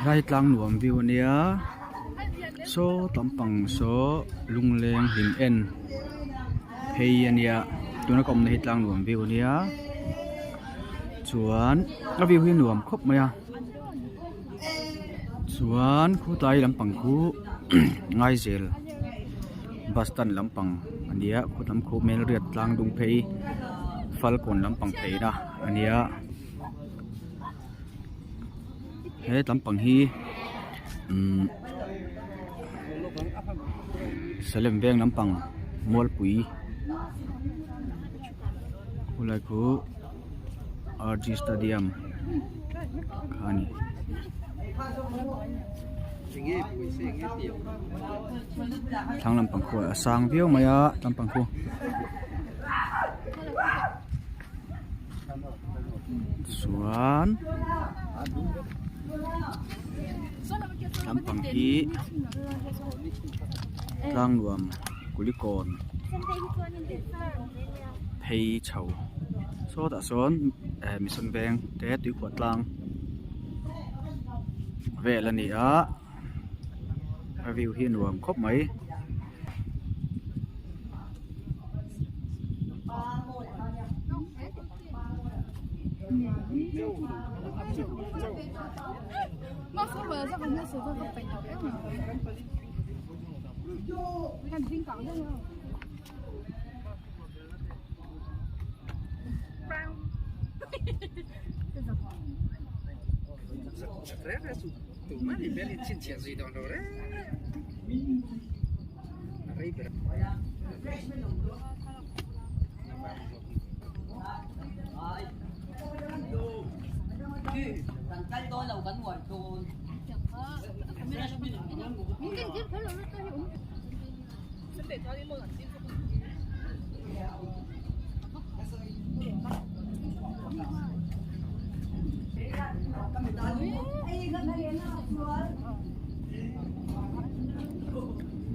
Helai tlang nuam view ania saw lampang saw lungleng hlim en phei ania tuna ka awmna hi tlang nuam view ania chuan a view hi nuam khawp mai a chuan khutlai lampang khu ngaizel bus stand lampang ania khutlam khu melriat tlang dung phei falkawn lampang pheina ania. He lampang hi umm Salem veng lampang Mualpui khulai khu R G stadium kha a ni. Thlang lampang khu a sang viau mai a lampang khu. Chuan lampang hi tlangnuam kulikawn phei chho sawtah sawn eh mission veng te tuikhuah tlang vel a ni a a view hi a nuam khawp mai.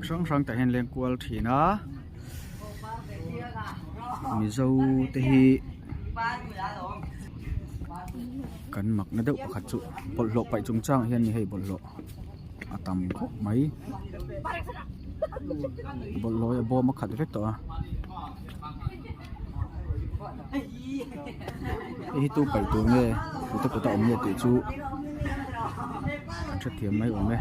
Hrang hrang tah hian leng kual thin a mizo te hi kan mak na deuh pakhat chu bawlhhlawh paih chung chang ah hian hei bawlhhlawh a tam khawp mai bawlhhlawh hi a bawm a khat vek tawh a hei hi tu paih tur nge tute kut a awm nge tih chu an hrethiam mai awm e.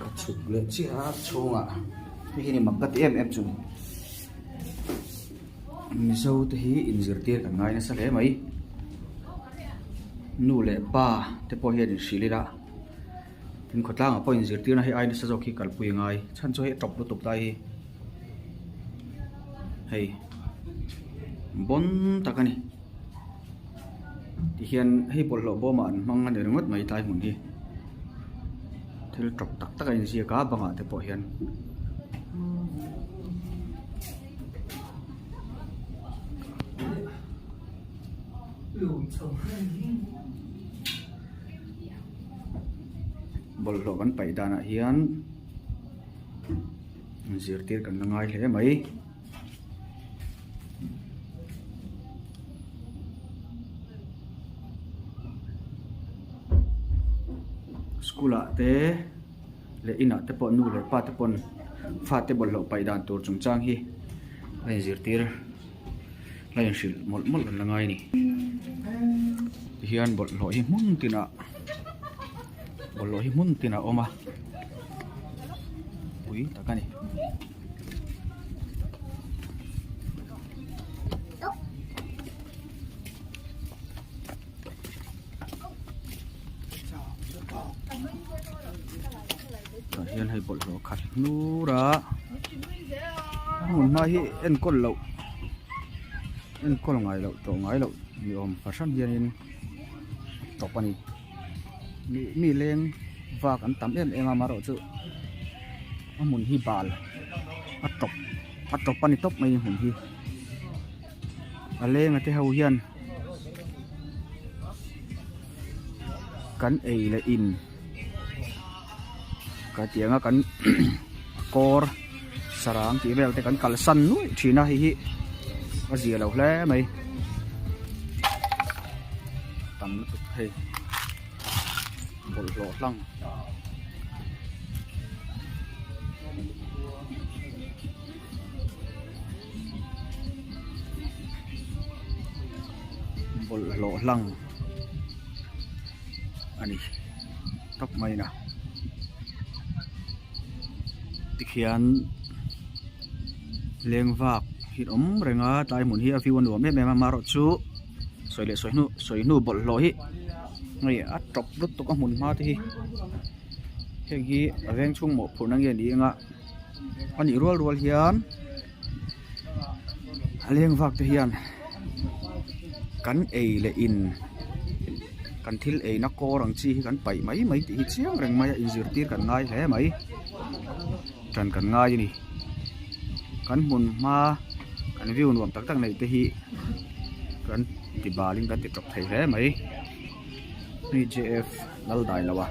Ka chhuk leh chiah a chhungah hei hi ni mak ka ti em em chu Mizo te hi inzirtir kan ngai nasa hle mai nu leh pa te pawh hian inhrilh ila tin khawtlangah pawh inzirtirna hi ai nasa zawk hi kalpui a ngai chhan chu hei a tawp lutuk lai hi hei bawn tak a ni. Tihian hei bawlhhlawh bawmah an hmang a ni ringawt mai tlai hmun hi thil tawp tak tak a inziak a bangah te pawh hian. Bawlhhlawh kan paih danah hian zirtir kan la ngai hle mai. School ah te leh inah te pawh nu leh pa te pawn fate bawlhhlawh paih dan tur chungchang hi a inzirtir a inhrilh mawlh mawlh an la ngai a ni tihian bawlhhlawh hi hmun tinah bawlhhlawh hi hmun tinah a awm a pui tak a ni. Tah hian hei bawlhhlawh khat hnur a a hmun hma hi enkawl loh enkawl ngai loh tawh ngai loh ni awm fahran hianin a tawp a ni mi leng vak an tam em em a amaherawhchu a hmun hi bal a tawp a tawp a ni tawp mai a hmun hi. A lenga te ho hian kan ei leh in ka tiang a kan kawr sarang tih vel te kan kalsan nuaih thin a hei hi a zia lo hle mai tam lutuk hei bawlhhlawh hlang. Bawlhhlawh hlang a ni tawp mai na tikhian leng vak hi a awm reng a tlai hmun hi a view a nuam em em a amaherawhchu sawi leh sawi hnu sawi hnu bawlhhlawh hi hei a tawp lutuk a hmun hma te hi heng hi a veng chhung mawhphurhna nge ni anga. A nih rual rual hian a leng vak te hian kan ei leh in kan thil ei na kawr ang chi hi kan paih mai mai tih hi chiang reng mai a inzirtir kan ngai hle mai tan kan ngai a ni kan hmun hma kan view nuam tak tak neih te hi kan ti bal in kan ti tawp thei hle mai hei J F Laldailoa.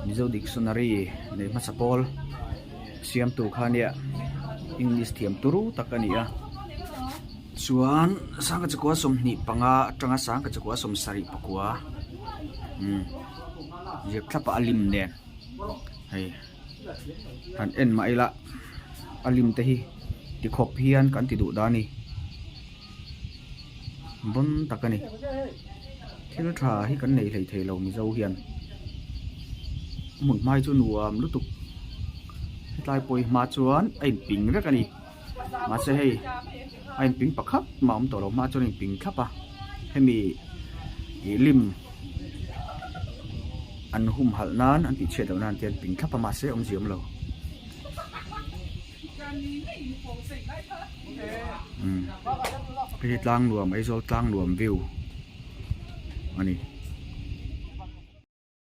Mizo dictionary nei hmasa pawl siamtu kha nia English thiam turu tak a ni a chuan sangha chakua 25 atanga sangha chakua 70 pakua umm ziak thlap a a lim nen hei han en mah ila a lim te hi tikhawp hian kan ti duh dan a ni. Bawn tak a ni. Thil tha hi kan nei hlei thei lo Mizo hian. A hmun hmai chu nuam lutuk. Hetlai pawh hi hma chuan a inping vek a ni. Mahse hei a inping pakhat mah a awm tawh lo hma chuan a inping thlap a. Hemi ih lim an humhalh nan an tihchhiat loh nan te an ping thlap a mahse awmzia awm lo. Umm hei hi tlang nuam Aizawl tlang nuam view a ni.